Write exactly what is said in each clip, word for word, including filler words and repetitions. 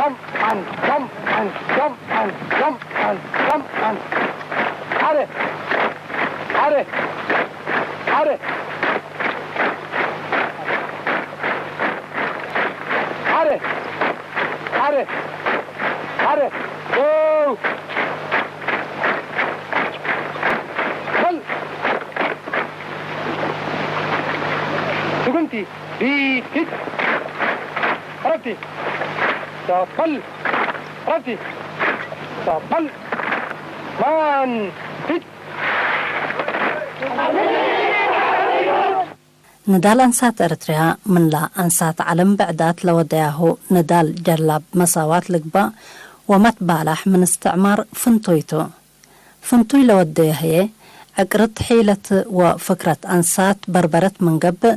and jump and jump and jump and jump and አረ አረ አረ አረ አረ አረ go በል ስጉምቲ ቢት ፊት ረቲ ዳበል ረቲ ዳበል ማን ፊት ንዳል አንሳት ኤረትርያ ምንላ አንሳት ዐለም ብዕዳት ለወደያሁ ንዳል ጀላብ መሳዋት ልግባእ ወመትባላሕ ምን እስትዕማር ፍንቱይ ቱ። ፍንቱይ ለወደየ ህዬ፣ ዕቅርት ሒለት ወፍክረት አንሳት በርበረት ምን ገብእ፣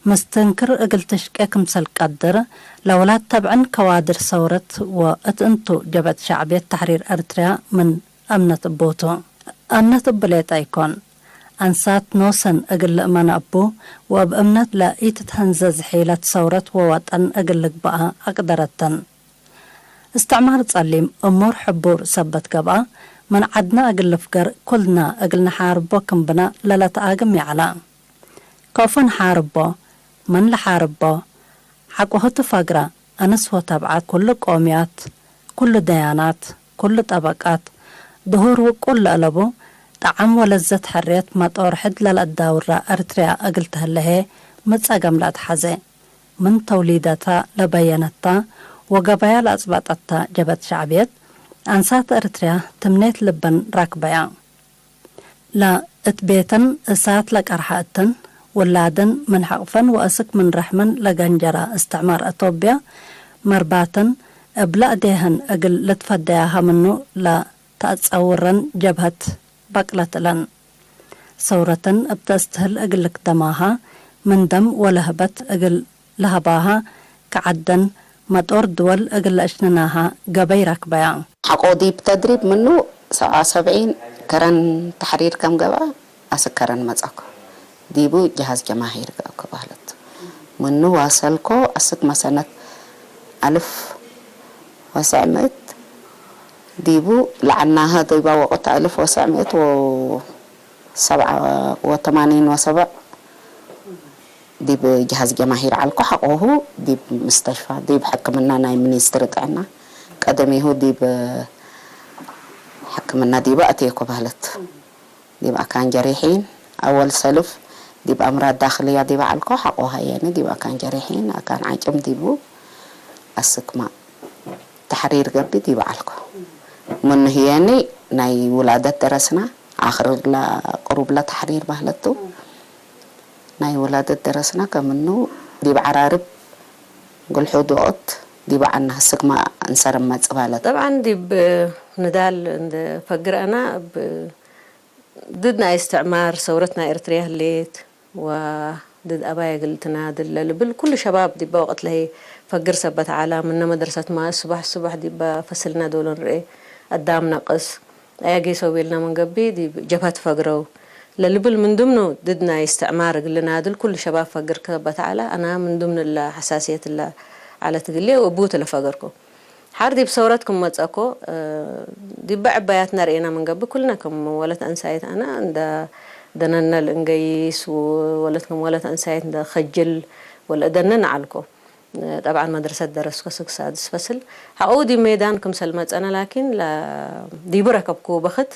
ምስትንክር እግል ትሽቄ ክምሰል ቀድር፣ ለውላድ ተብዕን ከዋድር ሰውረት ወእት እንቱ ጀብህት ሸዕብየት ተሕሪር ኤረትርያ ምን አምነት እቡ ቱ። አምነት እቡ ሌጠ ኢኮን፣ አንሳት ኖሰን እግል ልእመነ እቡ ወእብ እምነት ለኢትትሀንዘዝ ሒለት ሰውረት ወወጠን እግል ልግበአ አቅደረተን። እስትዕማር ጸሊም እሙር ሕቡር ሰበት ገብአ፣ ምን ዐድነ እግል ልፍገር ኩልና እግል ነሓርቦ ክም ብነ ለለተአግም ይዐለ። ከእፎ ነሓርቦ? መን ለሓርቦ? ሐቆሁ ቱ ፈግረ፣ አንስ ወተብዐት፣ ኩሉ ቆምያት፣ ኩሉ ደያናት፣ ኩሉ ጠበቃት፣ ድሁር ውቁል ለአለቡ፣ ጠዐም ወለዘት ሕርየት መጦር ሕድ ለለአዳውራ ኤረትርያ እግል ተህለ ህዬ ሚ ጸገም ለአትሐዜ? ምን ተውሊደተ ለበየነተ ወገበያ ለአጽበጠተ ጀብህት ሸዕብየት አንሳት ኤረትርያ ትምኔት ልበን ራክበያ። ለእት ቤተን እሳት ለቀርሐ እትን፣ ውላደን ምን ሐቅፈን ወአስክ ምን ረሕመን ለገንጀረ እስትዕማር አቶብያ፣ መርባተን እብ ለእዴህን እግል ልትፈደያሀ ምኑ ለተአጸውረን ጀብህት በቅለት እለን። ሰውረተን እብ ተስትህል እግል ልክደማሀ፣ ምን ደም ወለህበት እግል ለሀባሀ፣ ከዐደን መጦር ድወል እግል ለአሽንናሀ ገበይ ረክበያ። ሐቆ ዲብ ተድሪብ ምኑ ሰብዓ ሰብዒን ከረን ተሕሪር ከም ገብአ፣ አስክ ከረን መጽአኮ። ዲቡ ጀሃዝ ጀማሂር ገአኮ በህለት። ምኑ ዋሰልኮ አስክ መሰነት አልፍ ወሰዕ ምእት ዲቡ ለዐልናሀ ዲባ ወቅት አልፍ ወሰዕ ምእት ወሰብዓ ወተማኒን ወሰበዕ ዲብ ጀሃዝ ጀማሂር ዐልኮ። ሐቆሁ ዲብ ምስተሽፋ፣ ዲብ ሕክምና ናይ ሚኒስትሪ ጥዕና፣ ቀደሜሁ ዲብ ሕክምና ዲበ አቴኮ በህለት። ዲብ አካን ጀሪሒን፣ አወል ሰልፍ ዲብ አምራድ ዳክልያ ዲበ ዐልኮ። ሐቆ ሀየኒ ዲብ አካን ጀሪሒን፣ አካን ዐጭም ዲቡ አስክማ ተሕሪር ገብእ ዲበ ዐልኮ። ምኑ ህዬኒ ናይ ውላደት ደረስና፣ አክር ለቅሩብ ለተሕሪር በህለቱ። ናይ ውላደት ደረስና ከምኑ ዲብ ዐራርብ ግልሑድ ወቅት ዲበ ዐና ህስክማ እንሰር መጽእ በህለት። ጠብዓን ዲብ ንዳል እንደ ፈግር አና እብ ድድ ናይ እስትዕማር ሰውረት ናይ ኤረትርያ ህሌት ወድድ አባይ እግል ትናድል ለልብል ኩሉ ሸባብ ዲበ ወቅት ለህይ ፈግር ሰበት ዐላ። ምነ መድረሰትመ ሱበሕ ሱበሕ ዲበ ፈስልነ ዶል እንርኤ፣ አዳም ነቅስ፣ አየ ጌሰው ቤልነ ምን ገብእ ዲብ ጀብሀት ፈግረው ለልብል ምን ድምኑ ድድ ናይ እስትዕማር እግል ልናድል ኩሉ ሸባብ ፈግር ከሰበት ዐላ። አና ምን ድምኑ እለ ሐሳስየት እለ ዐለት እግልዬ ወእቡ ቱ ለፈገርኩ። ሐር ዲብ ሰውረት ክም መጽአኮ፣ እ፣ ዲበ ዕባያትነ ርኤነ ምን ገብእ፣ ኩልነ ክም ወለት አንሳይት አነ እንደ ደነነ ለእንገይስ፣ ወለት ክም ወለት አንሳይት እንደ ከጅል ወለእደንን ዐልኮ። ጠብዓን መድረሰት ደረስኮ እስክ ሳድስ ፈስል። ሐቆ ዲብ ሜዳን ክምሰል መጸነ፣ ላኪን ለ-፣ ዲቡ ረከብኩ በክት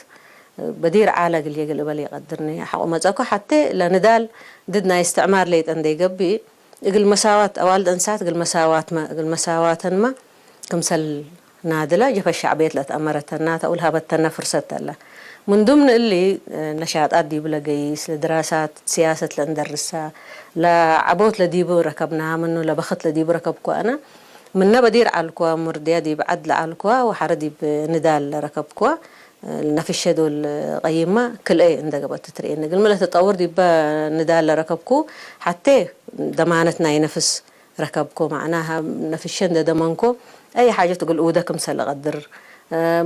በዲር ዐለ እግል የግል እበል ኢቀድርኒ። ሐቆ መጸእኮ ሐቴ ለንዳል ድድ ናይ እስትዕማር ሌጠ እንዴ ገብእ፣ እግል መሳዋት፣ አዋልድ እንሳት እግል መሳዋትመ፣ እግል መሳዋተንመ ክምሰል ናድለ ጀብሀት ሸዕብየት ለትአመረተና ተ ወለሀበተነ ፍርሰት ተለ። ምን ዱምን እሊ፣ ነሻጣት ዲቡ ለገይስ፣ ለድራሳት ሲያሰት ለእንደርሳ፣ ለዐቦት ለዲቡ ረከብናሀ ምኑ፣ ለበክት ለዲቡ ረከብኩ አነ። ምነ በዲር ዐልኩወ፣ ሙርድየ ዲብ ዐድ ለዐልኩወ ወሐረ ዲብ ንዳል ለረከብኩወ፣ ነፍሸ ዶል ቀይማ ክልኤ እንደ ገብአት ትትርኤኒ። እግልሚ ለተጠውር ዲበ ንዳል ለረከብኩ፣ ሐቴ ደማነት ናይ ነፍስ ረከብኮ። መዕናሀ፣ ነፍሸ እንደ ደመንኮ፣ አይ ሓጀት እግል ኡደ ክምሰል እቀድር፣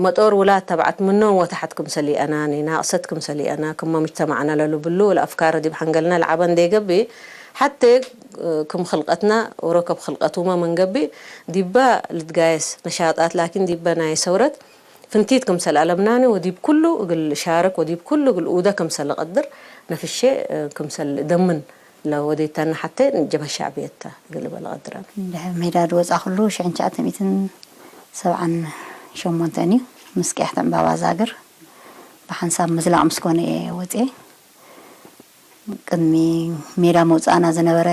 መጦር ውላድ ተብዐት ምኖም ወተሐት ክምሰል ይአናኒ፣ ናቅሰት ክምሰል ይአና፣ ክመ ምጅተማዕና ለልብሉ ወለአፍካረ ዲብ ሐንገልነ ለዐበ እንዴ ገብእ፣ ሐቴ ክም ክልቀትና ኦሮ ከብ ክልቀቱመ ምን ገብእ፣ ዲበ ልትጋየስ ነሻጣት ላኪን ዲበ ናይ ሰውረት ፍንቲት ክምሰል አለምናኒ ወዲብ ኩሉ እግል ሻርክ ወዲብ ኩሉ እግል ኡደ ክምሰል እቀድር ነፍሼ ክምሰል እደምን ለወዴታና ሐቴ ጀብሀት ሸዕብየት ተ እግል እበ ለቀድር አነ። እንደ ሜዳ ድወጻ ኩሉ ሽዕን ሸዓተ ሚእትን ሰብዓን ሸሞንተን እዩ። ምስ ቅያሕት ዕምባባ ዛግር በሐንሳብ ምዝላቅ ምስኮነ ወጼ። ቅድሚ ሜዳ መውጽኣና ዝነበረ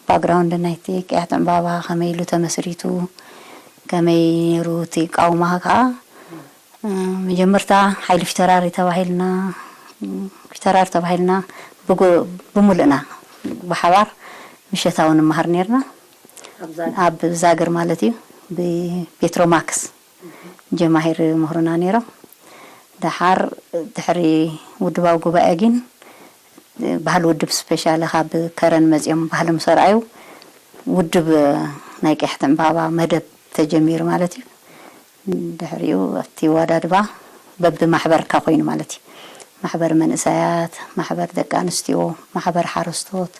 ባክግራውንድ ናይቲ ቅያሕት ዕምባባ ከመይ ኢሉ ተመስሪቱ፣ ከመይ ነይሩ እቲ ቃውማሃ ከኣ፣ እ፣ መጀመርታ ሓይሊ ፊተራሪ ተባሂልና፣ ፊተራሪ ተባሂልና ብጉ-፣ ብምሉእና ብሓባር ምሸታዊ ንመሃር ኔርና። ኣብ ዛግር። ኣብ ዛግር ማለት እዩ። ብፔትሮማክስ ጀማሂር ምህሩና ነይሮም። ደሓር ድሕሪ ውድባዊ ጉባኤ ግን ባህል ውድብ ስፔሻሊ ካብ ከረን መጺኦም ባህሊ ምስ ኣርኣዩ ውድብ ናይ ቅያሕት ዕምባባ መደብ ተጀሚሩ ማለት እዩ። ድሕሪኡ ኣብቲ ወዳድባ በብማሕበርካ ኮይኑ ማለት እዩ። ማሕበር መንእሰያት፣ ማሕበር ደቂ ኣንስትዮ፣ ማሕበር ሓረስቶት፣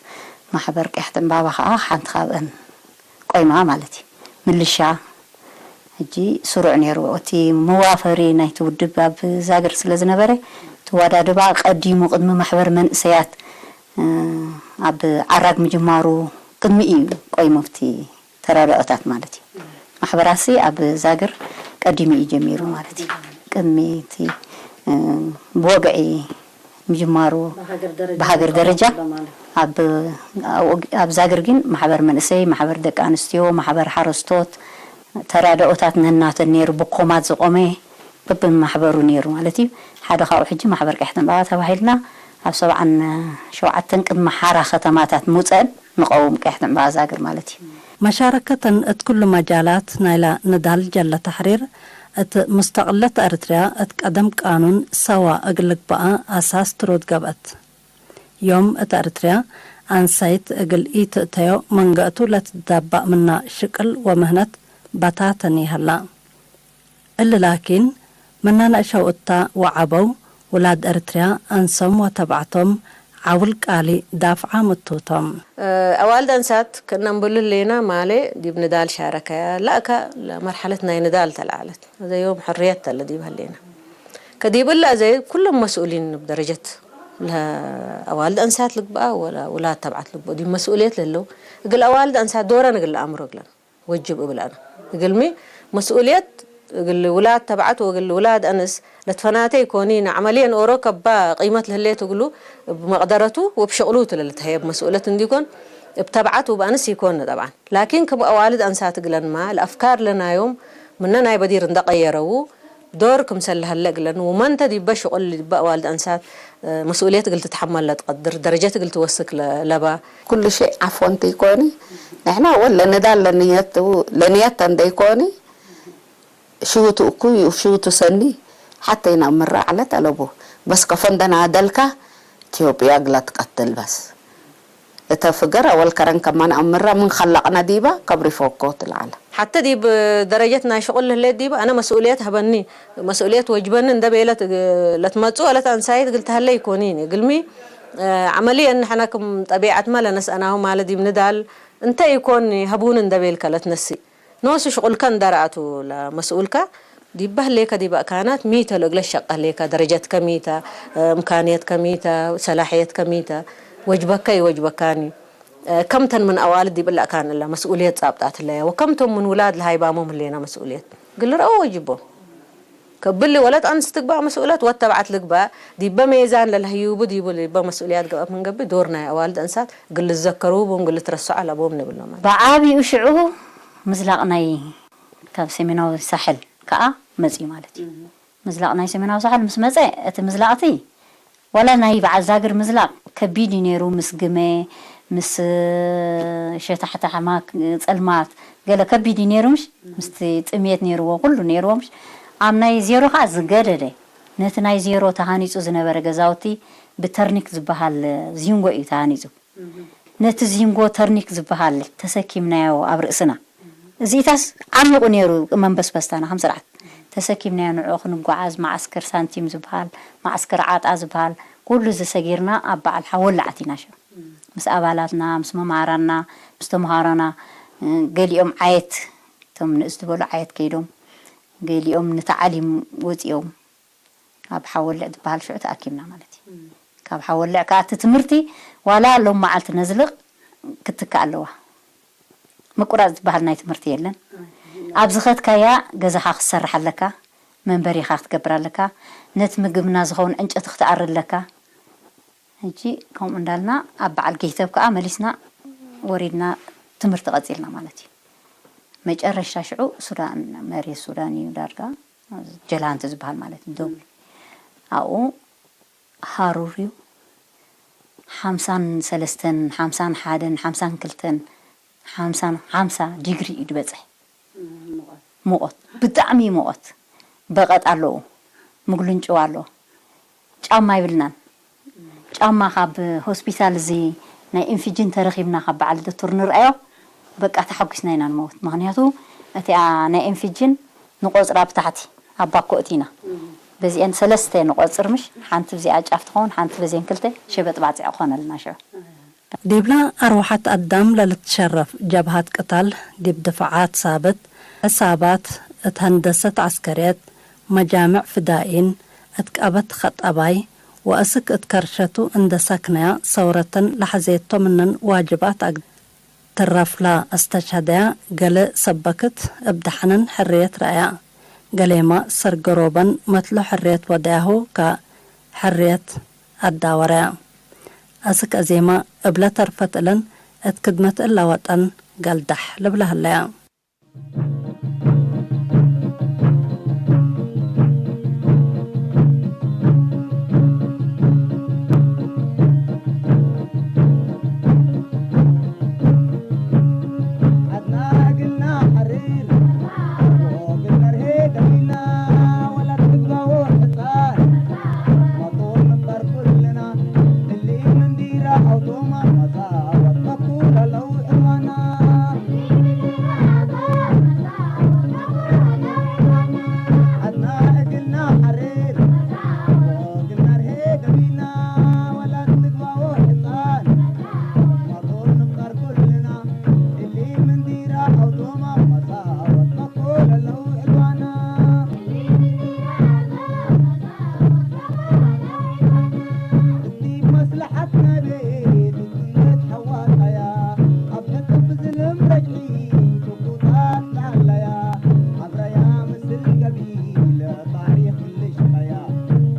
ማሕበር ቅያሕት ዕምባባ ከኣ ሓንቲ ካብአን ቆይማ ማለት እዩ። ምልሻ ሕጂ ስሩዕ ነይሩ። እቲ መዋፈሪ ናይቲ ውድብ ኣብ ዛግር ስለ ዝነበረ፣ እቲ ወዳድባ ቀዲሙ ቅድሚ ማሕበር መንእሰያት፣ እ፣ ኣብ ዓራግ ምጅማሩ ቅድሚ እዩ ቆይሙ ኣብቲ ተራድኦታት ማለት እዩ። ማሕበራሲ ኣብ ዛግር ቀዲሙ እዩ ጀሚሩ ማለት እዩ። ቅድሚ እቲ፣ እ፣ ብወግዒ ምጅማሩ ብሃገር ደረጃ ብሃገር ደረጃ ተዋስኦ ማለት። ኣብ፣ ኣብ ዛግር ግን ማሕበር መንእሰይ፣ ማሕበር ደቂ ኣንስትዮ፣ ማሕበር ሓረስቶት፣ ተራድኦታት ነናተን ነይሩ፣ ብኮማት ዝቆመ በብማሕበሩ ነይሩ ማለት እዩ። ሓደ ካብኡ ሕጂ ማሕበር ቅያሕት ዕምባባ ተባሂልና ኣብ ሰብዓን ሸውዓተን ቅድሚ ሓራ ከተማታት ምውጸአን ንቀውም ቅያሕት ዕምባባ ዛግር ማለት እዩ። መሻረከተን እት ኩሉ መጃላት ናይላ ንዳል ጀለ ተሕሪር፣ እት ሙስተቅለት ኤረትርያ እት ቀደም ቃኑን ሰዋ እግል ልግበኣ አሳስ ትሩድ ገብአት። ዮም እት ኤረትርያ አንሳይት እግል ኢትእተዮ መንገእቱ ለትትዳባእ ምና ሽቅል ወምህነት በታተኒ ሀላ። እሊ ላኪን፣ ምነ ነአሸው እታ ወዐበው፣ ውላድ ኤረትርያ አንሶም ወተብዐቶም ዐውል ቃሊ ዳፍዓ ምቱ ቶም። አዋልድ አንሳት ክእነ እምብሉ ህሌና ማሌ ዲብ ንዳል ሻረከያ፣ ለአከ ለመርሐለት ናይ ንዳል ተለዐለት። አዜ ዮም ሕርየት ተለ ዲብ ህሌና። ከዲብ እለ አዜ ኩሎም መስኡሊን እብ ደረጀት ለአዋልድ አንሳት ልግበአ ወለ ውላድ ተብዐት ልግበኡ ዲብ መስኡልየት ለህለው፣ እግል አዋልድ አንሳት ዶረን እግል ለአምሮ እግለን። ወጅብ እብል አነ። እግልሚ መስኡልየት እግል ውላድ ተብዐት ወእግል ውላድ አንስ ለትፈናተ ኢኮኒን፣ ዐመልየን ኦሮ ከባ ቂመት ለህሌት እግሉ እብ መቅደረቱ ወእብ ሸቅሉ ቱ ለልትሀየብ መስኡለት እንዲኮን፣ እብ ተብዐት ወእብ አንስ ኢኮን ጠብዓን። ላኪን ክም አዋልድ አንሳት እግለንማ ለአፍካር ለናዮም ምነ ናይ በዲር እንደ ቀየረዉ፣ ዶር ክምሰል ለሀለ እግለን፣ ወመንተ ዲበ ሽቁል ዲበ አዋልድ አንሳት መስኡልየት እግል ትትሐመል ለትቀድር ደረጀት እግል ትወስክ ለ-፣ ለባ። ኩሉ ሺ ዐፎ እንተ ኢኮኒ፣ ንሕና አወል ለንዳል ለንየት፣ ለንየት እንደ ኢኮኒ፣ ሽውቱ እኩይ ወሽውቱ ሰኒ ሐቴ ኢነአምረ ዐለት አለቡ። በስ ከፎ እንደ ናደልካ ኢትዮጵያ እግለ ትቀትል በስ። እተ ፍገር አወል ከረን ከማን አምረ ምን ከለቅነ ዲበ ከብሪ ፎኮ ትለዐለ። ሐተ ዲብ ደረጀት ናይ ሽቁል ለህሌት ዲበ አነ መስኡልየት ሀበኒ፣ መስኡልየት ወጅበኒ እንደ ቤለት ለትመጽኡ ወለት አንሳይት እግል ተሀለ ኢኮኒን። እግልሚ ዐመልየን ንሕነ ክም ጠቢዐትመ ለነስአናሁ ማለ ዲብ ንዳል እንተ ኢኮን ሀቡኒ እንደ ቤልከ ለትነስእ። ኖሱ ሽቁልከ እንደ ረአቱ ለመስኡልከ ዲበ ህሌከ ዲበ አካናት ሚተ ለእግለ ሸቀ ህሌከ፣ ደረጀትከ ሚተ፣ እምካንየትከ ሚተ፣ ሰላሕየትከ ሚተ፣ ወጅበከ ኢወጅበካኒ፣ ከምተን ምን አዋልድ ዲብ እለ አካን እለ መስኡልየት ጻብጣት ህለየ፣ ወከምቶም ምን ውላድ ለሃይባሞም ህሌና መስኡልየት እግል ልርአው ወጅቦም። ከብሊ ወለት አንስ ትግባእ መስኡለት ወተብዐት ልግባእ፣ ዲበ ሜዛን ለልህዩቡ ዲቡ ዲበ መስኡልያት ገብአት ምን ገብእ፣ ዶር ናይ አዋልድ አንሳት እግል ልዘከሩ ቡ እግል ልትረሰዖ አለቦም ንብሎ ማለት። በዐቢኡ ሽዑ ምዝላቅ ናይ ካብ ሰሜናዊ ሳሕል ከኣ መጽኡ ማለት እዩ። ምዝላቅ ናይ ሰሜናዊ ሳሕል ምስ መጸ፣ እቲ ምዝላቅቲ ወላ ናይ በዓል ዛግር ምዝላቅ ከቢድ እዩ ነይሩ። ምስ ግመ፣ ምስ ሸታሕታሕ ማክ፣ ጸልማት፣ ገለ ከቢድ እዩ ነይሩ ምሽ? ምስቲ ጥምየት ነይርዎ፣ ኩሉ ነይርዎ ምሽ? ኣብ ናይ ዜሮ ከኣ ዝገደደ፣ ነቲ ናይ ዜሮ ተሃኒጹ ዝነበረ ገዛውቲ ብተርኒክ ዝበሃል ዚንጎ እዩ ተሃኒጹ። ነቲ ዚንጎ ተርኒክ ዝበሃል ተሰኪምናዮ ኣብ ርእስና። እዚኢታስ ዓሚቑ ነይሩ፣ መንበስበስታና ከም ስርዓት ተሰኪምናዮ ንዕኡ ክንጓዓዝ፣ መዓስከር ሳንቲም ዝበሃል፣ መዓስከር ዓጣ ዝበሃል፣ ኩሉ እዚ ሰጊርና ኣብ በዓል ሓወለ ኣቲና ሽዑ። ምስ አባላትና፣ ምስ መምሃራንና፣ ምስ ተምሃሮና፣ እ፣ ገሊኦም ዓየት፣ እቶም ንእስ ዝበሉ ዓየት ከይዶም፣ ገሊኦም ንተዓሊም ወጽኦም፣ ኣብ ሓወልዕ ዝበሃል ሽዑ ተኣኪብና ማለት እዩ። እም። ካብ ሓወልዕ ከኣ እቲ ትምህርቲ ዋላ ሎም መዓልቲ ነዝልቕ ክትካእ ኣለዋ። ምቁራጽ ዝበሃል ናይ ትምህርቲ የለን። ኣብ ዝኸድካያ ገዛኻ ክትሰርሕ ኣለካ፣ መንበሪኻ ክትገብር ኣለካ፣ ነቲ ምግብና ዝኸውን ዕንጨቲ ክትኣሪ ኣለካ። ሕጂ ከምኡ እንዳልና ኣብ በዓል ጌህተብ ከኣ መሊስና ወሪድና ትምህርቲ ቀጺልና ማለት እዩ። መጨረሻ ሽዑ ሱዳን፣ መሬት ሱዳን እዩ ዳርጋ፣ ጀላንት ዝበሃል ማለት እዩ፣ ዶብ። ኣብኡ ሃሩር እዩ። ሓምሳን ሰለስተን፣ ሓምሳን ሓደን፣ ሓምሳን ክልተን፣ ሓምሳን፣ ሓምሳ ዲግሪ እዩ ድበጽሕ። እም፣ ሙቐት። ሙቐት፣ ብጣዕሚ ሙቐት። በቐጥ ኣለዎ፣ ምግሉንጭው ኣለዎ። ጫማ ይብልናን። ጫማ ካብ ሆስፒታል እዚ ናይ ኢንፊጅን ተረኺብና ካብ በዓል ዶክተር ንርኣዮ፣ በቃ ተሓጒስና ኢና ንመውት። ምኽንያቱ እቲኣ ናይ ኢንፊጅን ንቆጽራ ብታሕቲ ኣብ ባኮ እቲና። በዚአን ሰለስተ ንቆጽር ምሽ፣ ሓንቲ ብዚኣ ጫፍ ትኸውን፣ ሓንቲ በዚአን ክልተ ሸበጥ ባጽዕ ክኾነልና ሽዑ። ዲብላ አርወሐት አዳም ለልትሸረፍ ጀብሀት ቅታል፣ ዲብ ድፋዓት ሳብት፣ ሕሳባት እት ሀንደሰት ዐስከርየት፣ መጃምዕ ፍዳኢን እት ቀበት ከጠባይ ወአስክ እት ከርሸቱ እንዴ ሰክነያ፣ ሰውረተን ለሐዜቶ ምነን ዋጅባት አግደ። ትረፍላ አስተሽሀደያ፣ ገሌ ሰበክት እብ ደሐነን ሕርየት ረአያ፣ ገሌመ ሰር ገሮበን መትሎ ሕርየት ወደያሁ ከሕርየት አዳወረያ። አስክ አዜመ እብለ ተርፈት እለን እት ክድመት እለ ወጠን ገልደሕ ልብለ ህለያ። ዐድና እግልና ሐሪር ወእግል ነርሄ ገቢና፣ ወለት ትግበኦ ሕጻን መጦር ንበር ኩልና፣ እሊ ምን ዲራ አውዶማ መጻወት በኩ ለለው ዕልዋና። ዐድና እግልና ሐሪር ወእግል ነርሄ ገቢና፣ ወለት ትግበኦ ሕጻን መጦር ንበር ኩልና፣ እሊ ምን ዲራ አውዶማ መጻወት በኩ ለለው ዕልዋና። ዲብ መስለሐት ናይ ቤት እትነት ሐዋጣያ፣ አብ ሕቅፍ ዝልም ረጅዒ ጭቁጣት ለዐለያ፣ አብረያ ምስል ገቢለ ታሪክ ልሽቀያ፣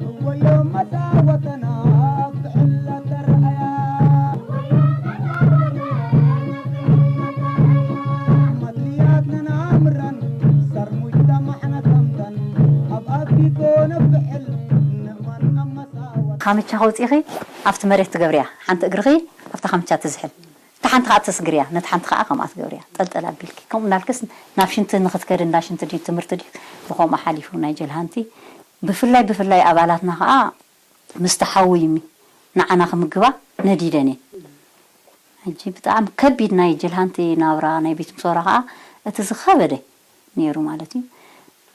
እወዮም መሳወተና ፍዕል ለተርአያ። መትልያትነን አምረን፣ ሰር ሙጅተማዕነ ከምተን፣ አብ አፍሪኮነ ፍዕል ንእመን አመሳወት። ካምቻ ከውጺኺ ኣብቲ መሬት ትገብርያ፣ ሓንቲ እግርኺ ኣብታ ካምቻ ትዝሕል፣ እታ ሓንቲ ከኣ ተስግርያ፣ ነቲ ሓንቲ ከኣ ከምኣ ትገብርያ፣ ጠልጠል ኣቢልኪ። ከምኡ እናልክስ ናብ ሽንቲ ንክትከድ፣ እንዳ ሽንቲ ድዩ ትምህርቲ ድዩ፣ ብኸምኡ ሓሊፉ ናይ ጀልሃንቲ። ብፍላይ ብፍላይ ኣባላትና ከኣ ምስ ተሓውይሚ ንዓና ክምግባ ነዲደን እየን። ሕጂ ብጣዕሚ ከቢድ ናይ ጀልሃንቲ ናብራ ናይ ቤት ምሶራ ከኣ እቲ ዝኸበደ ነይሩ ማለት እዩ።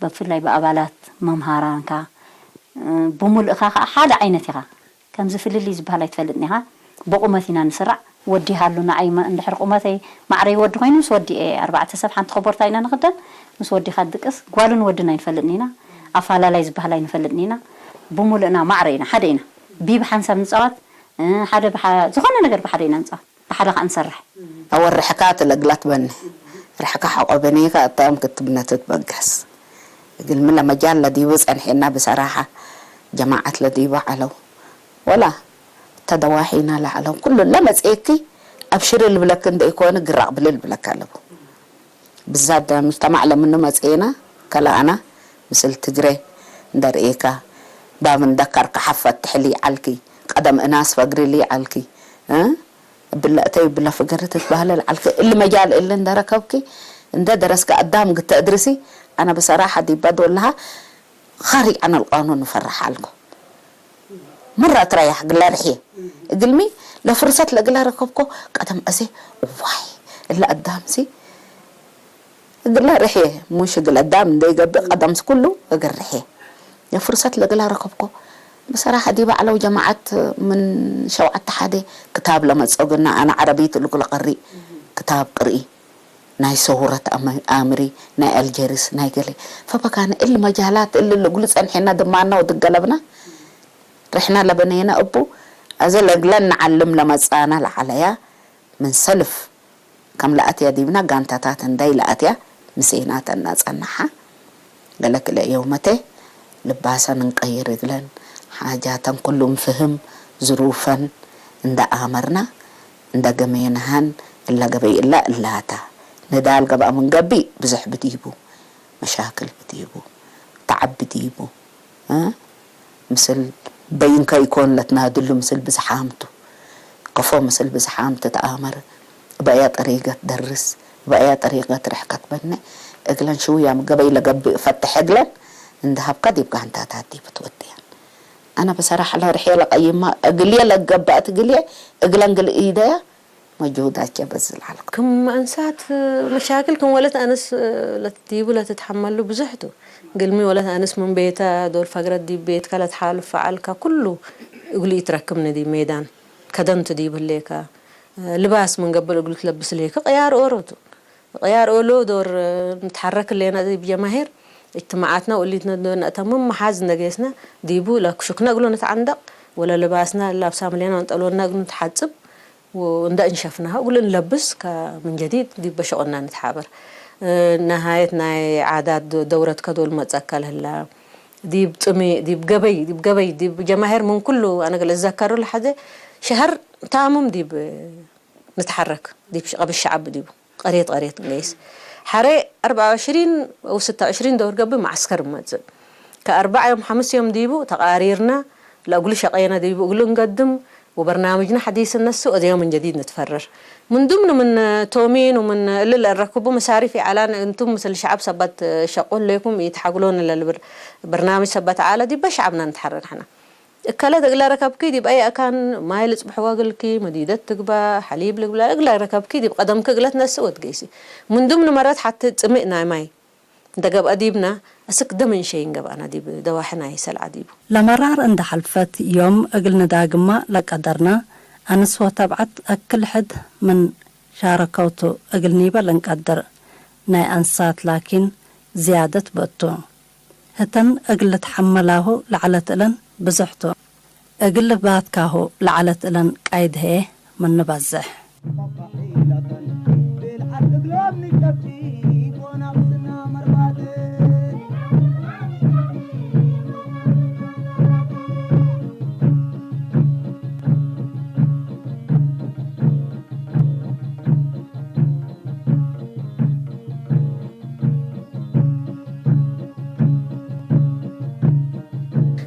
ብፍላይ ብኣባላት መምሃራንካ፣ እ፣ ብምሉእካ ከኣ ሓደ ዓይነት ኢኻ። ከምዚ ፍልልይ ዝበሃል ኣይትፈልጥን ኢኻ። ብቁመት ኢና ንስራዕ። ወዲ ሃሉ ንዓይ መ-፣ እንድሕር ቁመተይ ማዕረይ ወዲ ኮይኑ ምስ ወዲ እየ፣ ኣርባዕተ ሰብ ሓንቲ ኮቦርታ ኢና ንኽደን፣ ምስ ወዲኻ ትድቅስ። ጓልን ወድን ኣይንፈልጥን ኢና። ኣፋላላይ ዝበሃል ኣይንፈልጥን ኢና። ብምሉእና ማዕረ ኢና፣ ሓደ ኢና። ቢብ ሓንሳብ ንጻወት፣ እ፣ ሓደ ብሓ-፣ ዝኾነ ነገር ብሓደ ኢና ንጻወት። ብሓደ ከኣ ንሰርሕ። አወርሕካ እት ለእግላ ትበኔ፣ ርሕካ ሐቆ በኔከ እታም ክትብነ ትትበገስ። እግልሚ ለመጃል ለዲቡ ጸንሐና ብሰራሐ፣ ጀማዐት ለዲቡ ዐለው፣ ወላ እተ ደዋሒና ለዐለው፣ ኩሉ ለመጽኤኪ አብሽሪ ልብለክ እንደ ኢኮን ግራቅ ብሊ ልብለክ አለቡ። ብዛት ደ ሙጅተማዕ ለምኑ መጽኤና፣ ከለአና ምስል ትግሬ እንደ ርኤካ፣ ባብ እንደ ከርከሐ ፈትሕሊ ዐልኪ፣ ቀደም እናስ ፈግሪሊ ዐልኪ፣ እ? እብለ እተይ እብለ ፍገር ትትበህለ ለዐልኪ፣ እሊ መጃል እሊ እንደ ረከብኪ፣ እንደ ደረስኪ አዳም ግተ እድርሲ፣ አነ ብሰራሐ ዲበ ዶልሃ ኻሪጅ ዐን አልቃኑን እፈርሕ ዐልኩ። መረ እትረያሕ እግለ ርሕየ። እግልሚ ለፍርሰት ለእግለ ረከብኮ ቀደም አዜ፣ እዋይ፣ እለ አዳምሲ እግለ ርሕየ፣ ሙሽ እግል አዳም እንዴ ገብእ ቀደምሲ ኩሉ እግል ርሕየ። ለፍርሰት ለእግለ ረከብኮ ብሰራሐ ዲበ ዐለው ጀማዐት ምን ሸውዓት ሐዴ ክታብ ለመጽኦ ግና፣ አነ ዐረቢት እልኩ ለቀሪእ ክታብ ቅርኢ፣ ናይ ሰውረት አመ-፣ አምሪ፣ ናይ አልጀርስ፣ ናይ ገሌ። ፈበካነ እሊ መጃላት እሊ ለእግሉ ጸንሐና ድማና ወድገለብና ርሕና ለበነየነ እቡ፣ አዜ ለእግለን ነዐልም ለመጽአነ ለዐለያ ምን ሰልፍ ከም ለአትያ ዲብና ጋንታታት እንዳ ኢለአትያ ምሴና ተና ጸናሓ። ገሌ ክልኤ የውመቴ ልባሰን እንቀይር እግለን፣ ሓጃተን ኩሉም ፍህም ዝሩፈን እንዳ አመርና እንዳ ገሜንሃን እለ ገበይ እላ እላታ። ንዳል ገብአ ምን ገብእ ብዝሕ ብዲቡ፣ መሻክል ብዲቡ፣ ተዐብ ብዲቡ። እ? ምስል በይንከ ኢኮን ለትናድሉ ምስል ብዝሓምቱ። ከፎ ምስል ብዝሓምቱ ተአመር። እብ አየ ጠሪቀት ደርስ፣ እብ አየ ጠሪቀት ርሕቀት በኔ። እግለን ሽውያም ገበይ ለገብእ ፈትሕ እግለን እንደ ሀብካ ዲብ ጋንታታት ዲብ ትወድየን። አነ በሰራሐ ለርሕየ ለቀይማ እግልዬ ለገብአት እግልዬ እግለን ግል ኢደያ መጅሁዳቼ በዝል ዐልኩ። ክም አንሳት መሻክል ክም ወለት አንስ ለትዲቡ ለትትሐመሉ ብዙሕ ቱ። ግልሚ ወለት አንስ ምን ቤተ ዶል ፈግረት ዲብ ቤትከ ለትሓልፍ ፈዐልከ ኩሉ እግሉ ኢትረክብኒ ዲብ ሜዳን ከደንቱ ዲብ ህሌከ። ልባስ ምን ገብእ እግሉ ትለብስ ህሌከ ቅያር ኦሮ ቱ። ቅያር ኦሎ ዶር ንትሐረክ ህሌነ ዲብ ጀማሂር እጅትማዓትና ወእሊትነ ዶር ነአተምም መሓዝ እንደ ጌስነ ዲቡ ለክሹክነ እግሉ ንትዐንደቅ ወለልባስና ላብሳም ህሌነ ወንጠሎና እግሉ ንትሓጽብ ወእንደ እንሸፍናሁ እግል እንለብስ ከምን ጀዲድ ዲብ በሸቆና ንትሓበር። ነሃየት ናይ ዓዳት ዶ-፣ ደውረት ከዶል መጸከል ህላ። ዲብ ጽሜ፣ ዲብ ገበይ፣ ዲብ ገበይ፣ ዲብ ጀማሄር ምን ኩሉ አነ እግል እዘከሩ ለሐዜ ሸሀር ታምም ዲብ ንትሐረክ፣ ዲብ ሸ-፣ ቀብ ሸዐብ ዲቡ። ቀርየት ቀርየት እንገይስ። ሐሬ አርበዓ ወዕሽሪን ወስተ ወዕሽሪን ደውር ገብእ መዐስከር እመጽእ። ከአርበዕ ዮም ሐምስ ዮም ዲቡ ተቃሪርነ ለእግሉ ሸቄነ ዲቡ እግሉ እንገድም ወበርናምጅነ ሐዲስ እነሱ አዜ ምን ጀዲድ ንትፈርር። ምን ዱምኑ ምን ቶሚን ወምን እሊ ለእረክቡ መሳሪፍ ኢዐላን እንቱም ምስል ሸዐብ ሰበት ሸቁ ህሌኩም ኢትሐግሎን ለልብል በርናምጅ ሰበት ዐለ ዲበ ሸዐብና ንትሐረክ ሕነ። እከለት እግለ ረከብኪ ዲብ አይ አካን ማይ ልጽብሕወ እግልኪ፣ መዲደት ትግበእ፣ ሐሊብ ልግበእ፣ እግለ ረከብኪ ዲብ ቀደምኪ እግለ ትነስእ ወትገይሲ። ምን ዱምኑ መረት ሐቴ ጽምእ ናይ ማይ እንደ ገብአ ዲብና፣ አስክ ደም እንሸይን ገብአና ዲብ ደዋሒ ናይ ሰልዐ ዲቡ። ለመራር እንደ ሐልፈት ዮም እግል ንዳግማ ለቀደርና፣ አንስ ወተብዐት አክል ሕድ ምን ሻረከውቱ እግል ኒበ ለእንቀድር። ናይ አንሳት ላኪን ዝያደት በቱ። ህተን እግል ልትሐመላሁ ለዐለት እለን ብዞሕ ቱ። እግል ልባትካሁ ለዐለት እለን ቃይድ ህዬ ምን ንበዝሕ።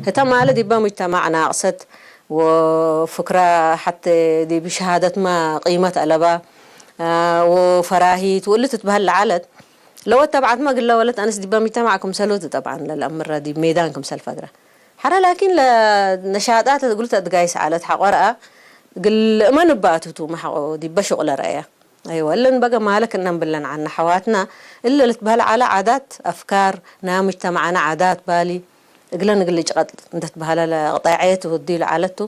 ህተ ማለ ዲበ ሙጅተማዕ ናቅሰት ወፍክረ ሐቴ ዲብ ሸሃደትመ ቂመት አለበ ወፈራሂት ወእሊ ትትበህል ለዐለት። ለወት ተብዓትመ እግለ ወለት አንስ ዲበ ሙጅተማዕ ክምሰሎቱ ጠብዓን ለለአምረ ዲብ ሜዳን ክምሰል ፈግረ። ሐረ ላኪን ለነሻጣት እግሉ ተትጋይስ ዐለት ሐቆ ረአ እግል እመን እባቱ ቱ መሐቆ ዲበ ሹቅለ ረአያ። አይወ፣ እለን በገ ማለ ክእነ እምብለን ዐነ ሐዋትና እለ ልትበህል ዐለ ዓዳት፣ አፍካር ናይ ሙጅተመዐነ ዓዳት ባሊ፣ እግለን እግል እጭቀጥ እንዴ ትበህለ ለቅጣዔት ወዲ ለዐለቱ።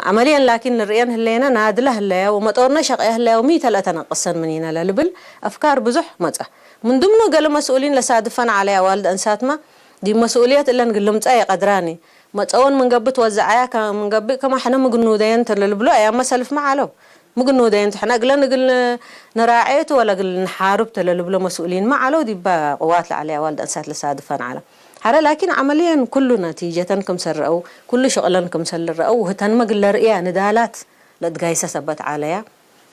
ዐመልየን ላኪን ንርእየን ህሌነ ናድለ ህለያ ወመጦርነ ሸቅየ ህለያ ወሚ ተ ለአተነቅሰን ምኒነ ለልብል አፍካር ብዙሕ መጸ። ምን ድምኑ ገሌ መስኡሊን ለሳድፈን ዐለ አዋልድ አንሳትመ ዲብ መስኡልየት እለን እግል ልምጸእ ኢቀድራኒ። መጸወን ምን ገብእ ትወዘዐያ ከ-፣ ምን ገብእ ከማሕነ ምግኑደየን ተ ለልብሎ አያመ ሰልፍመ ዐለው። ምግኑደየን ተ ሕነ እግለን እግል ንራዔ ቱ ወለ እግል ንሓርብ ተ ለልብሎ መስኡሊንመ ዐለው ዲበ ቅዋት ለዐለየ አዋልድ አንሳት ለሳድፈን ዐለ። ሐረ ላኪን ዐመልየን ኩሉ ነቲጀተን ክምሰል ረአው፣ ኩሉ ሽቅለን ክምሰል ረአው፣ ወህተንመ እግል ለርእያ ንዳላት ለእትጋይሰ ሰበት ዐለያ።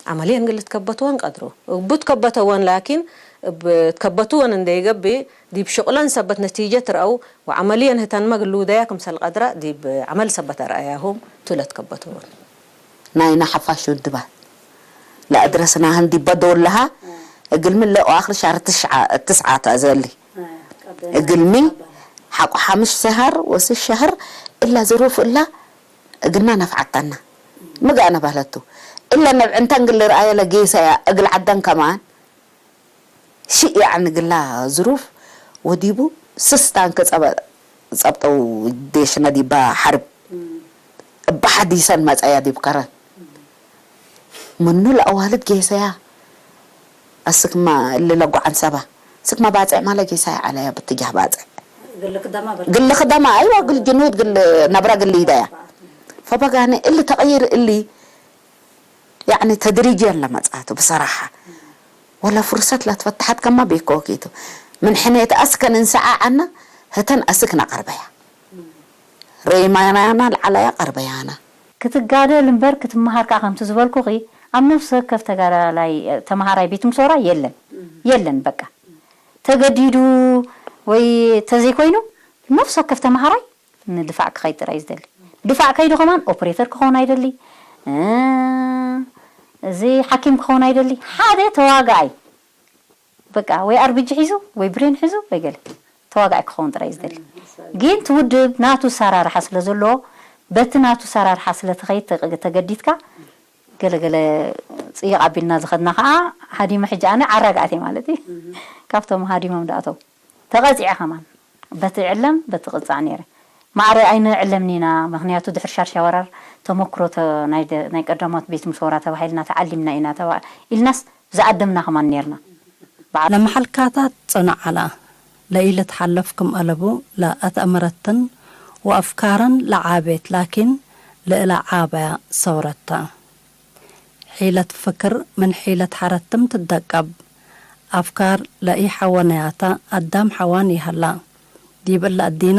ዐመልየን እግል ልትከበትወን ቀድሮ። እቡ ትከበተወን ላኪን እብ ትከበትወን እንዴ ገብእ ዲብ ሽቅለን ሰበት ነቲጀት ረአው ወዐመልየን ህተንመ እግል ልውደያ ክምሰል ቀድረ ዲብ ዐመል ሰበት አርአያሆም ቱ ለትከበተወን። ናይነ ሐፋሽ ውድባት ለአድረስናህን ዲበ ዶል ለሃ እግል ምን ለአዋክር ሻር ትሽዓ፣ ትስዓ ተአዘሊ። እግልሚ ሐቆ ሐምሽ ሰሀር ወስስ ሸህር እላ ዝሩፍ እላ እግልና ነፍዐተና። ምግአነ በህለቱ። እለ ነብዕ እንተ እግል ልርአየ ለጌሰያ እግል ዐደን ከማን ሽእ ያዕኒ እግላ ዝሩፍ ወዲቡ ስስ ታንክ ጸበ-፣ ጸብጠው ዴሽነ ዲባ ሐርብ እበ ሐዲሰን መጸያ ዲብ ከረን። ምኑ ለአዋልድ ጌሰያ። አስክመ እሊ ለጎዓን ሰባ። ስክመ ባጽዕ ማለ ጌሳይ ዐለያ ብትጃህ ባጽዕ። ግል ክደማ በርድ። ግል ክደማ፣ አይዋ፣ ግል ጅኑድ፣ ግል ነብረ፣ ግል ኢደያ። ፈበጋኒ እሊ ተቅይር እሊ፣ ያዕኒ ተድሪጅየን ለመጽአቱ ብሰራሐ። ወለ ፍርሰት ለትፈተሐት ከማ ቤኮኪቱ። ምን ሕኔት አስከን እንሰዓ ዐና፣ ህተን አስክ ነቀርበያ። ሬማናና ለዐለያ ቀርበያና። ክትጋደል እምበር ክትመሃር ከኣ ከምቲ ዝበልኩኺ፣ ኣብ ነፍሲ ወከፍ ተጋዳላይ፣ ተመሃራይ ቤት ምሶራ የለን። የለን በቃ። ተገዲዱ ወይ ተዘይኮይኑ፣ ነፍሲ ወከፍ ተመሃራይ ንድፋዕ ክኸይድ ጥራይ ዝደሊ። ድፋዕ ከይዱ ከማን ኦፕሬተር ክኸውን ኣይደሊ። እ፣ እዚ ሓኪም ክኸውን ኣይደሊ። ሓደ ተዋጋኣይ በቃ ወይ ኣርቢጂ ሒዙ ወይ ብሬን ሒዙ ወይ ገለ ተዋጋኢ ክኸውን ጥራይ እዩ ዝደሊ። እም፣ ግን እቲ ውድብ ናቱ ኣሰራርሓ ስለ ዘለዎ፣ በቲ ናቱ ኣሰራርሓ ስለ ትኸይድ ተቀ-፣ ተገዲድካ፣ ገለ ገለ ጽይቕ ኣቢልና ዝኸድና ከኣ ሃዲመ ሕጂ ኣነ ዓራጋእት እየ ማለት እዩ። እም። ካብቶም ሃዲሞም ደኣተው ተቐጺዐ ከማን በቲ ዕለም በቲ ቅጻዕ ነይረ። ማዕረ ኣይንዕለምን ኢና፣ ምኽንያቱ ድሕሪ ሻድሻይ ወራር ተመክሮ ተ-፣ ናይ ደ-፣ ናይ ቀዳሞት ቤት ምሶራ ተባሂልና ተዓሊምና ኢና ተባ-፣ ኢልናስ ዝኣደምና ከማን ኔርና። በዓ- ለመሐልካታት ጽንዕ ዐላ፣ ለኢልትሐለፍ ክም አለቡ ለአትአመረትን ወአፍካረን ለዓቤት ላኪን፣ ለእለ ዓበያ ሰውረት ተ። ሒለት ፍክር ምን ሒለት ሐረትም ትደቀብ። አፍካር ለኢሐወነያተ አዳም ሐዋን ይሀላ። ዲብ እለ አዲነ፣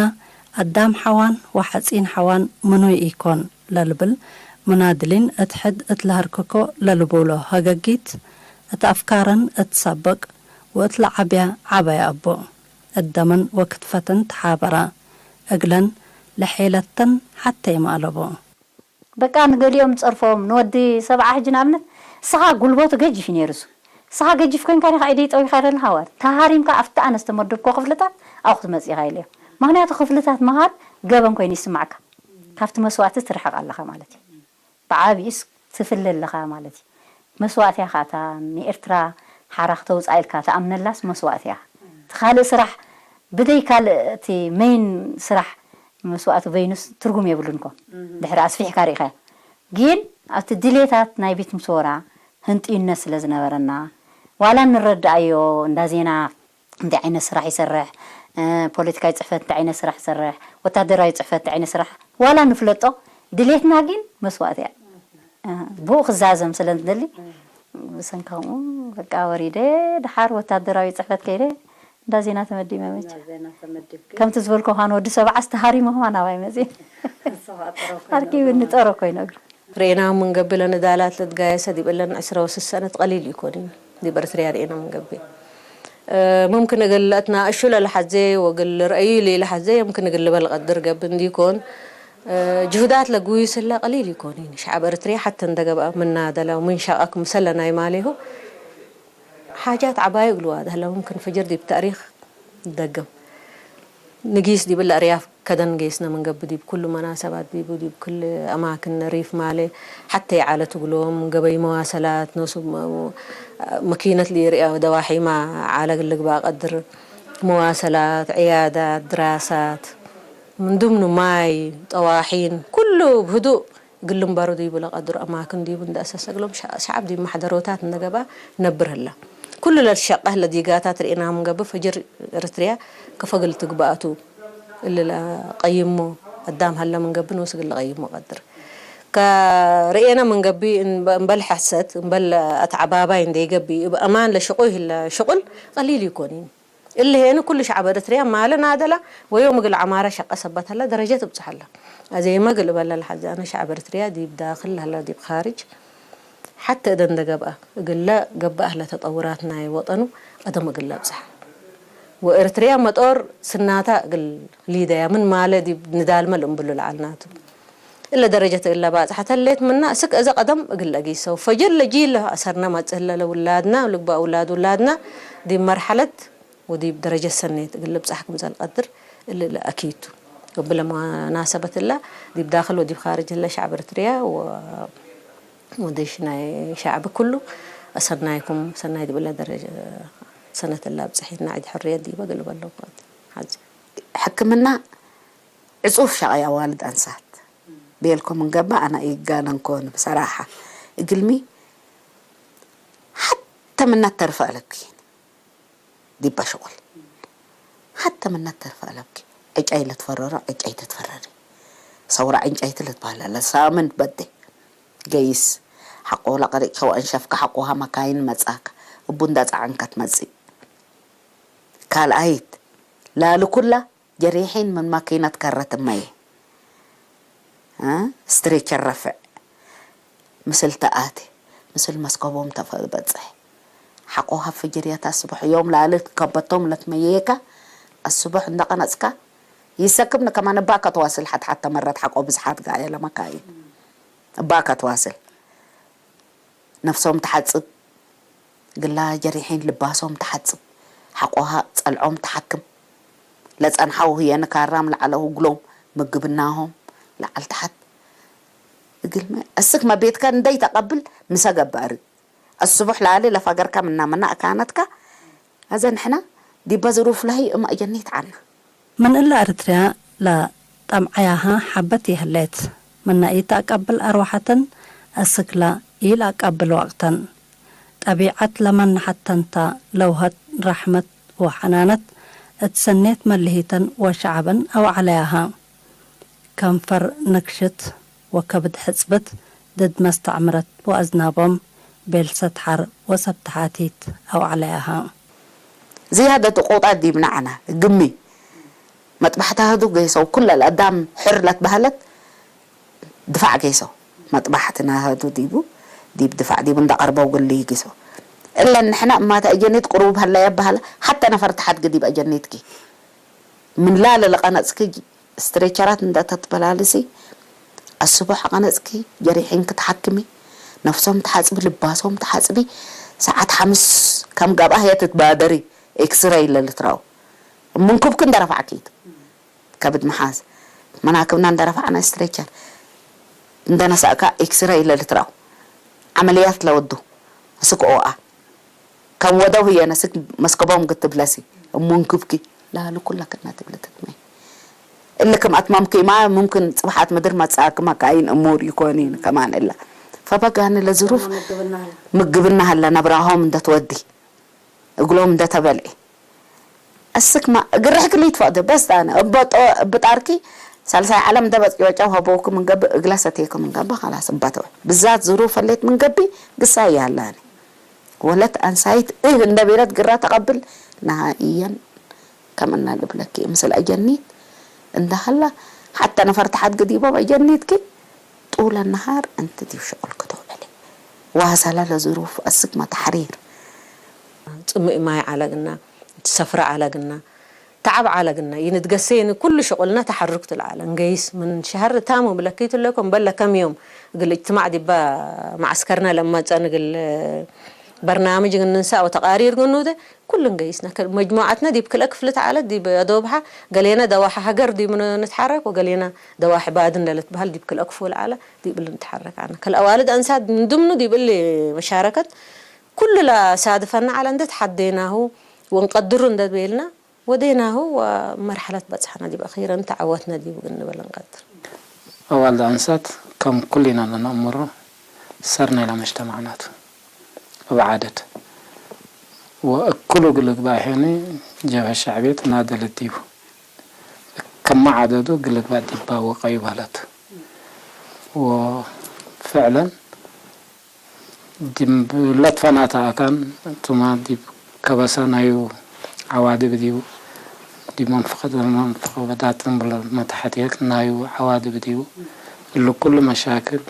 አዳም ሐዋን ወሐጺን ሐዋን ምኑይ ኢኮን ለልብል ምናድሊን እት ሕድ እት ለሀርክኮ ለልቡሎ ሀገጊት፣ እት አፍካረን እት ሰብቅ ወእት ለዐብያ ዐበየ እቡ። እት ደመን ወክትፈትን ተሓበረ። እግለን ለሔለተን ሐቴ መአለቡ። በቃ ንገሊኦም ጸርፎም ንወዲ ሰብዓ ሕጂ ንኣብነት፣ እስኻ ጉልበቱ ገጂፍ እዩ ነይሩ እሱ። እስኻ ገጂፍ ኮይንካ ዲኻ ኢደይ ጠዊኻ ለልሃዋ? ተሃሪምካ ኣብቲ ኣነ ዝተመደብኮ ክፍልታት ኣብኡ ክትመጽእ ኢኻ ኢለዮ። ምኽንያቱ ክፍልታት ምሃር ገበን ኮይኑ ይስማዕካ። ካብቲ መስዋእቲ ትርሕቅ ኣለኻ ማለት እዩ። ብዓቢኡስ ትፍለ ኣለኻ ማለት እዩ። መስዋእት እያ ኻታ ንኤርትራ ሓራ ክተውጽኣ ኢልካ ተኣምነላስ መስዋእት እያ። እቲ ካልእ ስራሕ ብደይ ካልእ እቲ መይን ስራሕ መስዋእቲ በይኑስ ትርጉም የብሉን እኮ። እህ። ድሕሪ ኣስፊሕካ ርኢኻዮ። ግን ኣብቲ ድሌታት ናይ ቤት ምሶራ ህንጥዩነት ስለ ዝነበረና ዋላ እንረድኣዮ እንዳ ዜና እንታይ ዓይነት ስራሕ ይሰርሕ፣ እ፣ ፖለቲካዊ ጽሕፈት እንታይ ዓይነት ስራሕ ይሰርሕ፣ ወታደራዊ ጽሕፈት እንታይ ዓይነት ስራሕ፣ ዋላ ንፍለጦ፣ ድሌትና ግን መስዋእቲ እያ። እ፣ ብኡ ክዛዘም ስለ ንደሊ፣ ብሰንከምኡ በቃ ወሪደ፣ ደሓር ወታደራዊ ጽሕፈት ከይደ፣ እንዳ ዜና ተመዲመ መቸ። እንዳ ዜና ተመዲብኪ። ከምቲ ዝበልኮ ኻን ወዲ ሰብዓ ኣስተሃሪሙ ኸማን ናባይ መጽእ። ንስኻ ጥሮ ኮይኖ ኣርኪብኒ እግሩ። ጥሮ ኮይኖ እግሩ። ርኤናሁ ምን ገብእ፣ ለንዳላት ለትጋየሰ ዲብ እለን ዕስረ ወስስ ሰነት ቀሊል ኢኮን፣ ዲብ ኤረትርያ ርኤና ምን ገብእ። እ፣ ሙምክን እግል ለአትናእሹ ለለሐዜ ወእግል ልርአዩ ለኢለሐዜ፣ ሙምክን እግል ልበ ልቀድር ገብእ እንዲኮን፣ እ፣ ጅሁዳት ለግዩስ ህለ ቀሊል ኢኮን። ሸዐብ ኤረትርያ ሐተ እንደ ገብአ፣ ምን ናደለ ወምን ሸቀ ክምሰለ ናይ ማሌሁ፣ ሓጃት ዐባዩ እግል ዋድህ ለሙምክን ፍጅር ዲብ ተእሪክ ደግም። ንጊስ ዲብ እለ አርያፍ ከደን ጌስነ ምን ገብእ፣ ዲብ ኩሉ መናሰባት ዲቡ፣ ዲብ ኩሉ አማክን ሪፍ ማሌ ሐቴ ይዓለት እግሎም፣ ገበይ መዋሰላት፣ ኖሱ መ-፣ መኪነት ሊርአ ደዋሒማ ዓለ እግል ልግባእ ቀድር፣ መዋሰላት፣ ዕያዳት፣ ድራሳት፣ ምን ድምኑ ማይ፣ ጠዋሒን፣ ኩሉ ብህዱእ እግል ልንበሩ ዲቡ ለቀድሩ አማክን ዲቡ እንደ አሰሰ እግሎም ሸ-፣ ሸዐብ ዲብ መሕደሮታት እንደ ገብአ ነብር ህለ። ኩሉ ለልሸቀ ህለ ዲጋታት ርኤናሁ ምን ገብእ፣ ፈጅር ኤረትርያ ከፎ እግል ትግበእ ቱ። እሊ ለቀይሞ አዳም ሀለ ምን ገብእ፣ ኖሱ እግል ለቀይሞ ቀድር። ከርኤነ ምን ገብእ፣ እምበ-፣ እምበል ሐሰት፣ እምበል አትዐባባይ እንዴ ገብእ፣ እብ አማን ለሽቁይ ህለ ሽቁል ቀሊል ኢኮን። እሊ ሄኒ ኩሉ ሸዐብ ኤረትርያ ማለ ናደላ ወዮም እግል ዐማረ ሸቀ ሰበት ሀላ ደረጀት እብጽሕ ሀላ። አዜመ እግል እበለ ለሐዜ አነ ሸዐብ ኤረትርያ ዲብ ዳክል ለሀላ ዲብ ካርጅ ሐቴ እደ እንደ ገብአ እግለ ገብአ ህለ ተጠውራት ናይ ወጠኑ ቀደም እግል ለብጽሐ። ወኤረትርያ መጦር ስናታ እግል ሊደያ ምን ማለ ዲብ ንዳልመ ልእንብሉ ለዐልናቱ። እለ ደረጀት እግል ለባጽሐት ህሌት ምና እስክ እዘ ቀደም እግል ለጊሰው። ፈጅር ለጂል ለአሰርነ መጽእ ህለ ለውላድና ልግበእ ውላድ ውላድና ዲብ መርሐለት ወዲብ ደረጀት ሰኔት እግል ልብጻሕ ክምሰል ቀድር እሊ ለአኪድ ቱ። ወብለ መናሰበት እለ፣ ዲብ ዳክል ወዲብ ካርጅ ህለ ሸዕብ ኤረትርያ ወ-፣ ወዴሽ ናይ ሸዕብ ክሉ፣ አሰናይኩም ሰናይ ዲብ እለ ደረጀ ሰነት እለ አብጽሒና፣ ዒድ ሕርየት ዲበ እግል በለው። ሐዚ ሕክምና ዕጹፍ ሸቀይ አዋልድ አንሳት። ቤልኮ ምን ገብእ አነ ኢጋነንኮን ብሰራሐ። እግልሚ ሐተ ምነ ተርፈ አለብኪ ዲበ ሽቁል። ሐተ ምነ ተርፈ አለብኪ። ዕጫይ ለትፈረሮ ዕጫይ ትትፈረሪ። ሰውራ ዕንጫይቲ ልትበህለ ለሳምን በዴ ገይስ ሐቆ ለቀሪቅከ ወአንሸፍከ ሐቆሃ መካይን መጽአከ። እቡ እንደ ጸዐንከ ትመጽእ። ካልኣይት ላሊ ኩላ ጀሪሒን ምን ማኪነት ከረት እመዬ፣ እ፣ ስትሬቸር ረፍዕ ምስል ተአቴ፣ ምስል መስከቦም ተበጽሕ። ሐቆ ሀፍ ጅርየት አስቡሕ ዮም ላሊ ከበቶም ለትመዬከ፣ አስቡሕ እንደ ቀነጽከ ይሰክብኒ ከማን እባከ ትዋስል ሐት ሐተ መረት ሐቆ ብዝሓት ጋየ ለመካይን እባከ ትዋስል። ነፍሶም ተሐጽብ፣ ግላ ጀሪሒን ልባሶም ተሐጽብ፣ ሐቆሃ ጸልዖም ተሐክም። ለጸንሐው ህዬ ንካራም ለዐለው እግሎም ምግብናሆም ለዐል ተሐት። እግልመ እስክ መቤትከ እንደ ኢተቀብል ምሰ ገብአ ርእ። አስቡሕ ላሊ ለፈገርከ ምና ምና አካነትከ። አዘ ንሕነ ዲበ ዝሩፍ ለህይ እም አጀኒት ዐና። ምን እለ ኤረትርያ ለጠምዐያሀ ሐበት ይህሌት፣ ምነ ኢተአቀብል አርወሐተን፣ እስክለ ኢለአቀብል ወቅተን። ጠቢዐት ለመንሐተን ተ፣ ለውሀት ረሕመት ወሐናነት እት ሰኔት መልሂተን ወሸዐበን አውዐለያሀ። ከንፈር ነክሽት ወከብድ ሕጽብት ድድ መስተዕምረት ወአዝናቦም ቤልሰት ሐር ወሰብተሓቲት አውዐለያሀ። ዝያደት ቁጣት ዲብነ ዐነ። ግሚ መጥባሕተ ሀዱ ገይሰው፣ ኩለ ለአዳም ሕር ለትበህለት ድፋዕ ገይሰው። መጥባሕትነ ሀዱ ዲቡ፣ ዲብ ድፋዕ ዲቡ እንደ ቀርበው እግል ልይጊሰው። እለን ንሕነ እማተ አጀኒት ቅሩብ ሀለየ በህለ፣ ሐተ ነፈር ተሐድግ ዲብ አጀኒትኪ ምን ላለ ለቀነጽኪ ስትሬቸራት እንደ ተትበላልሲ፣ አስቦሕ አቀነጽኪ ጀሪሒንኪ ተሐክሚ፣ ነፍሶም ተሐጽቢ፣ ልባሶም ተሐጽቢ። ሰዓት ሐምስ ከም ገብአ ህየ ትትባደሪ፣ ኤክስራይ ለልትረአው። እምንኩብኪ እንደ ረፋዕኪት፣ ከብድ መሓዝ፣ መናክብና እንደ ረፋዕና ስትሬቸር እንደ ነሳእካ፣ ኤክስራይ ለልትረአው። ዐመልያት ለወዱ፣ እስክ ኦአ። ከም ወደው ህዬ ነስክ መስከቦም ግትብለሲ እሙ እንክብኪ ለሀሉ ኩለ ክነ ትብሊ ትትመይ። እሊ ክም አትመምኪማ ሙምክን ጽብሐት ምድር መጽአክማ ካይን እሙር ኢኮኒን ከማን እለ። ፈበጋኒ ለዝሩፍ ምግብና ሀለ። ምግብና ሀለ ነብራሆም እንደ ትወዲ እግሎም እንደ ተበልዒ። እስክማ እግል ርሕክ ሊትፈቅድ በስ ዳነ እበጦ እብ ጣርኪ ሳልሳይ ዐለም ደበጽ ዮጫው ሀቦኩ ምን ገብእ እግለ ሰቴኩ ምን ገብእ ከላስ እበተው። ብዛት ዝሩፍ ህሌት ምን ገብእ ግሳይ ያላኒ። ወለት አንሳይት እህ እንደ ቤለት ግራ ተቀብል ነሃኢየን ከም እና ልብለኪ ምስል አጀኒት እንደ ሀላ ሐተ ነፈር ተሐድግ ዲቦም አጀኒትኪ ጡለ ነሃር እንቲ ዲብ ሸቁልክ ተውዕሊ። ዋሰለ ለዝሩፍ እስክመ ተሕሪር። ጽምእ ማይ ዐለ ግና፣ ሰፍረ ዐለ ግና፣ ተዐብ ዐለ ግና፣ ይንትገሴ ይን ኩሉ ሸቁልነ ተሐርኩ ትልዓለ። እንገይስ ምን ሸሀር ታሙ ብለኪቱ ለኮም በለ ከም ዮም እግል እጅትማዕ ዲባ መዐስከርነ ለመጸን እግል በርናምጅ እንንሳእ ወተቃሪር ግኑተ ኩሉ እንገይስነ። ከ-፣ መጅሙዐትነ ዲብ ክልኤ ክፍልት ዐለት፣ ዲብ አዶብሐ ገሌነ ደዋሐ ሀገር ዲብ ን-፣ ንትሐረክ ወገሌነ ደዋሐ ባድን ለልትበህል ዲብ ክልኤ ክፉል ዐለ፣ ዲብ እሊ ንትሐረክ ዐልነ። ከልአዋልድ አንሳት ምን ድምኑ ዲብ እሊ መሻረከት ኩሉ ለሳድፈነ ዐለ። እንዴ ተሐዴናሁ ወእንቀድሩ እንዴ ቤልና ወዴናሁ ወመርሐለት በጽሐነ ዲብ አኺረን ተዐወትነ ዲቡ እግል ንብል እንቀድር። አዋልድ አንሳት ከም ኩሊና ለነአምሮ ሰር ናይለ መጅተማዕና ቱ። እብ ዐደድ ወእክሉ እግል ልግባእ ሄኒ ጀብሀት ሸዕብየት ናደለት ዲቡ። ክመ ዐደዱ እግል ልግባእ ዲባ ወቀዩ በህለት። ወፍዕለን ዲብ ለትፈናተ አካን ቱማ ዲብ ከበሰ ናዩ ዐዋድብ ዲቡ፣ ዲብ መንፈቀት መንፈቀ በዳትን ብሎ መተሐትየት ናዩ ዐዋድብ ዲቡ። እሊ ኩሉ መሻክል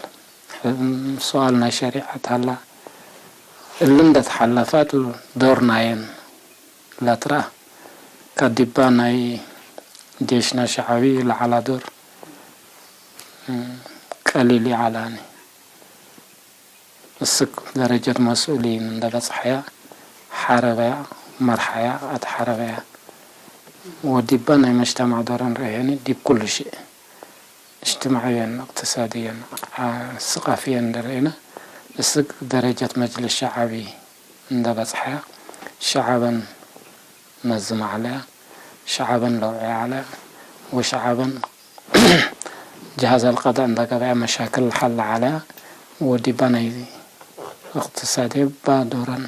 ሱኣል ናይ ሸሪዐት ሀላ። እሊ እንደ ተሐለፈ ቱ ዶር ናየን ለትረአ። ከዲባ ናይ ጄሽነ ሸዐቢ ለዐላ ዶር ቀሊል ይዐላኒ። እስክ ደረጀት መስኡሊን እንደ በጽሐያ ሐረበያ፣ መርሐያ፣ አትሐረበያ። ወዲባ ናይ መጅተማዕ ዶረን ረኤኒ ዲብ ኩሉ ሽእ። እጅትማዕየን፣ እቅትሳድየን፣ አ-፣ ስቃፍየን እንደ ረኤነ፣ እስክ ደረጀት መጅልስ ሸዐቢ እንደ በጽሐያ፣ ሸዐበን ነዝመ ዐለያ፣ ሸዐበን ለውዕየ ዐለያ፣ ወሸዐበን ጀሃዝ አልቀዳእ እንደ ገብአ መሻክል ሐል ለዐለ ወዲበ ናይ እቅትሳድ እባ ዶረን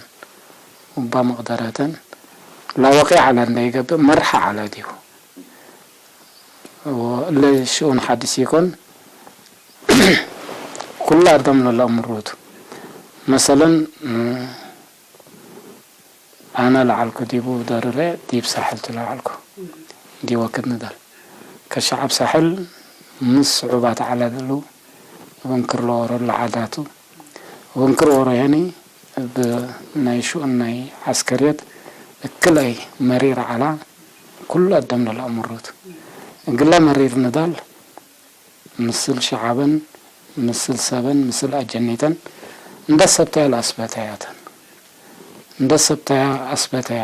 ወእባ መቅደረተን ለወቂ ዐለ እንደ ኢገብእ መርሐ ዐለ ዲቡ። ወእለ ሽኡን ሐዲስ ኢኮን፣ ኩሉ አዳም ለለአምሩ ቱ። መሰለን፣ አነ ለዐልኩ ዲቡ ደርሬ ዲብ ሳሕል ቱ ለዐልኩ። ዲ ወክድ ንዳል ከሸዐብ ሳሕል ምስ ስዑባት ዐለ እሉ እብ እንክር ለኦሮ ለዓዳቱ። እብ እንክር ኦሮ ያኒ እብ ናይ ሽኡን ናይ ዐስከርየት እክላይ መሪር ዐላ። ኩሉ አዳም ለለአምሩ ቱ። እግለ መሪር ንዳል ምስል ሸዐበን፣ ምስል ሰበን፣ ምስል አጀኒተን እንደ ሰብተያ ለአስበተያተን፣ እንደ ሰብተያ አስበተያ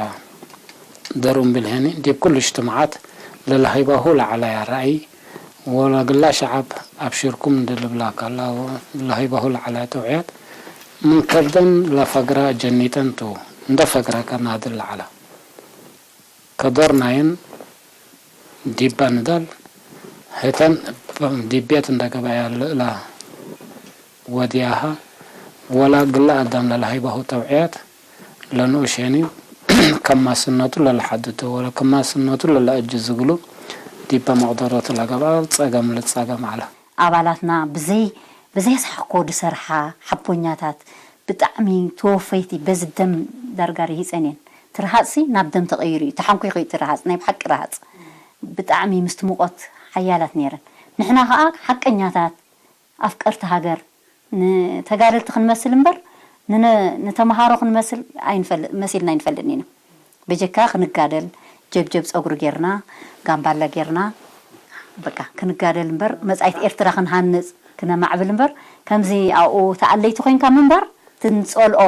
ደሩም ብልሄኒ፣ ዲብ ኩሉ እጅትማዓት ለለሀይባሁ ለዐለያ ረአይ፣ ወለግላ ሸዐብ አብሽርኩም እንደ ልብላ ካላ፣ ለሀይባሁ ለዐለያ ተውዕያት ምን ከብደን ለፈግራ አጀኒተን ቱ፣ እንደ ፈግራ ከናድል ለዐላ። ከዶር ናይን ዲበ ንዳል ህተን ዲብ ቤት እንደ ገበያ ለእላ ወድያሃ፣ ወላ ግለ አዳም ለለሀይባሁ ተውዕያት ለንኡሽ ሄኒ ከማስነቱ ለለሐድዶ ወለ ከማስነቱ ለለአጅዝ እግሉ ዲበ መቅደረቱ ለገብአ ጸገም ልትጸገም ዐለ። አባላትና ብዘይ፣ ብዘይ አስሐኮ ድሰርሓ ሐቦኛታት ብጣዕሚ ተወፈይቲ በዝ ደም ዳርጋ ርሂጸን እየን። ትርሃጽሲ ናብ ደም ተቀይሩ እዩ። ተሐንኩ ይኸይ ትርሃጽ፣ ናይ ብሐቂ ርሃጽ። ብጣዕሚ ምስትሙቆት ሓያላት ነይረን። ንሕና ከኣ ሐቀኛታት፣ አፍቀርቲ ሃገር፣ ንተጋደልቲ ክንመስል እምበር፣ ንነ-፣ ንተምሃሮ ክንመስል ኣይንፈል-፣ መሲልና ኣይንፈልጥን ኢና። በጀካ ክንጋደል፣ ጀብጀብ ጸጉሪ ጌርና፣ ጋምባለ ጌርና፣ በቃ ክንጋደል እምበር፣ መጻኢት ኤርትራ ክንሃንጽ፣ ክነማዕብል እምበር፣ ከምዚ ኣብኡ ተኣለይቲ ኮይንካ ምንባር ትንጸልኦ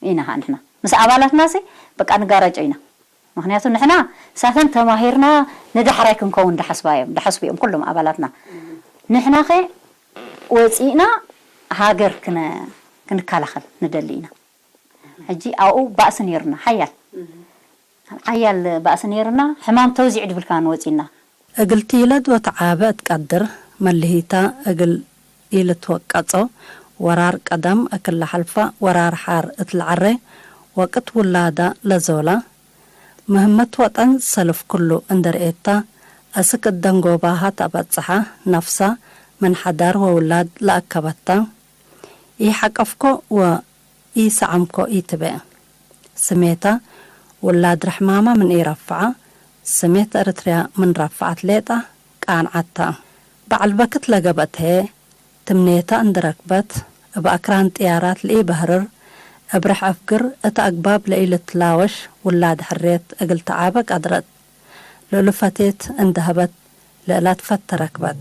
ኢና ኸኣ ንሕና። ምስ ኣባላትናሲ በቃ ንጋራጮ ኢና። ምኽንያቱ ንሕና ሳተን ተማሂርና ንዳሕራይ ክንከውን ደሓስባ እዮም፣ ደሓስቡ እዮም ኩሎም ኣባላትና። ንሕናኸ ወጺእና ሃገር ክነ-፣ ክንከላኸል ንደሊ ኢና። ሕጂ ኣብኡ ባእሲ ነይሩና፣ ሓያል፣ ሓያል ባእሲ ነይሩና፣ ሕማም ተውዚዕ ድብልካ ንወጺእና። እግል ቲለድ ወትዓበ እት ቀድር፣ መልሂታ እግል ኢልትወቀጾ፣ ወራር ቀደም እክለ ሐልፋ ወራር ሐር እት ለዐሬ ወቅት ውላዳ ለዞላ፣ ምህመት ወጠን ሰልፍ ክሉ እንዴ ርኤታ፣ አስክ እት ደንጎባሃ ተአበጽሐ፣ ነፍሳ ምን ሐዳር ወውላድ ለአከበታ፣ ኢሐቀፍኮ ወ-፣ ኢሰዐምኮ ኢትቤ። ስሜታ ውላድ ርሕማማ ምን ኢረፍዐ፣ ስሜት ኤረትርያ ምን ረፍዐት ሌጠ ቃንዐት ተ። በዐል በክት ለገብአት ህዬ፣ ትምኔታ እንዴ ረክበት፣ እብ አክራን ጥያራት ለኢበህርር፣ እብ ርሕ አፍግር እት አግባብ ለኢልትላወሽ ውላድ ሕርየት እግል ተዓበ ቀድረት። ለእሉ ፈቴት እንዴ ሀበት፣ ለእላ ትፈት ተረክበት።